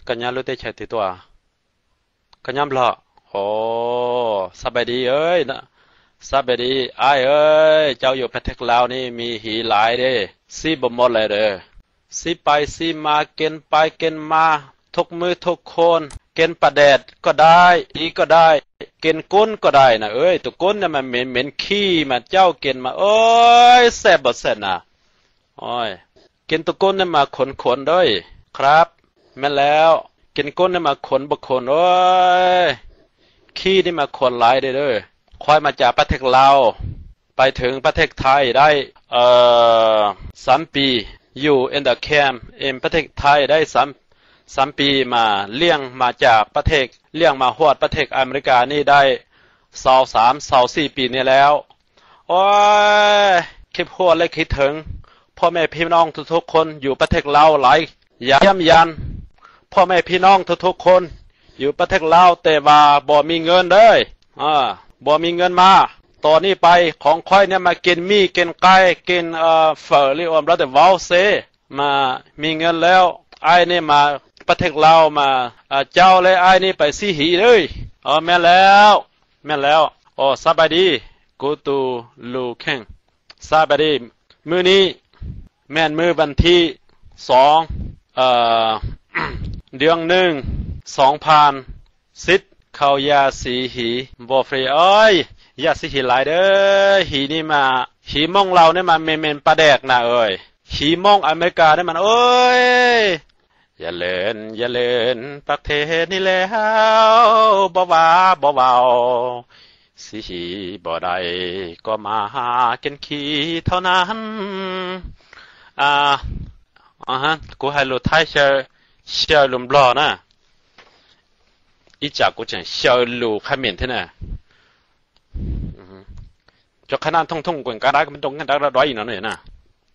ກັນຍາລຸເຕໄຊຕິຕົວະ ກະຍອມເລາະ. ໂອ້ ສະບາຍດີເອີຍນະ ສະບາຍດີອ້າຍເອີຍ ເຈົ້າຢູ່ປະເທດລາວນີ້ມີຫີຫຼາຍເດ້ ສີບໍ່ໝົດເລີຍເດີ ສີໄປສີມາ ກິນໄປກິນມາ ທຸກມື້ທຸກຄົນ ກິນປາແດກກໍໄດ້ ອີກໍໄດ້ ກິນກຸນກໍໄດ້ນະເອີຍ ຕຸກຸນນະມັນເໝັນ ເໝັນຂີ້ມາ ເຈົ້າກິນມາ ໂອ້ຍ ແຊບບໍ່ແຊບນະ ໂອ້ຍ ກິນຕຸກຸນນີ້ມາຂົນໆເດີ. ຄັບ ແມ່ນແລ້ວ ກິນກຸນນີ້ມາຂົນບໍ່ຂົນ ໂອ້ຍ ຂີ້ນີ້ມາຂົນຫຼາຍເດີ. ຂ້ອຍມາຈາກປະເທດລາວ ໄປເຖິງປະເທດໄທໄດ້ ເອີ ສາມປີ ຢູ່ in the camp in ປະເທດໄທໄດ້ສາມ ສາມປີ ມາລ້ຽງມາຈາກປະເທດ ລ້ຽງມາຮອດປະເທດອາເມລິການີ້ໄດ້ຊາວສາມ ຊາວສີ່ປີນີ້ແລ້ວ. ໂອ້ຍ ຄິດຮອດ ແລະ ຄິດເຖິງພໍ່ແມ່ພີ່ນ້ອງທຸກໆຄົນຢູ່ປະເທດລາວຫຼາຍ ຢາກຢ້ຳຢານພໍ່ແມ່ພີ່ນ້ອງທຸກໆຄົນຢູ່ປະເທດລາວ ແຕ່ວ່າບໍ່ມີເງິນເດີ ອາ ບໍ່ມີເງິນມາ. ຕໍ່ນີ້ໄປຂອງຂ້ອຍນີ້ມາກິນໝີ່ ກິນໄກ່ ກິນ ເອີ ເຝີ ຫຼື ອອມ ແລ້ວແຕ່ເວົ້າເຊ ມາມີເງິນແລ້ວ ອ້າຍນີ້ມາປະເທດລາວມາ ອາ ເຈົ້າ ແລະ ອ້າຍນີ້ໄປສີຫີເດີ. ເອີ ແມ່ນແລ້ວ ແມ່ນແລ້ວ. ໂອ້ ສະບາຍດີ ກູຕູລູເຄັງ ສະບາຍດີ. ມື້ນີ້ແມ່ນມື້ວັນທີສອງ ເອີ ເດືອນໜຶ່ງ ສອງພັນສິບ ເຂົ້າຢາສີຫີບໍ່ຟຣີ. ເອີຍ ຢາສີຫີຫຼາຍເດີ ຫີນີ້ມາ ຫີມ່ອງລາວນີ້ມາເໝັນໆປາແດກນະເອີຍ ຫີມ່ອງອາເມລິການີ້ມັນ ໂອ້ຍ ຢ່າເລີນ ຢ່າເລີນປະເທດນີ້ແລ້ວ ບໍ່ວ່າບໍ່ເວົ້າ ຊິຂີ້ບໍ່ໄດ້ກໍມາກິນຂີ້ເທົ່ານັ້ນ. ອາ ອາຮະ ກູໃຫ້ລູໄທເຊີ ເຊີລຸມຫຼໍ່ນະ ອີຈາກກູຈັ່ງເຊີລູຄອມເມັນເທື່ອນະ. ອືຮຶ ຈອກຂະໜາດທົ່ງໆກົນກາດາກະເປັນຕົງກັນດັກດອຍອີກເນາະນີ້ນະ.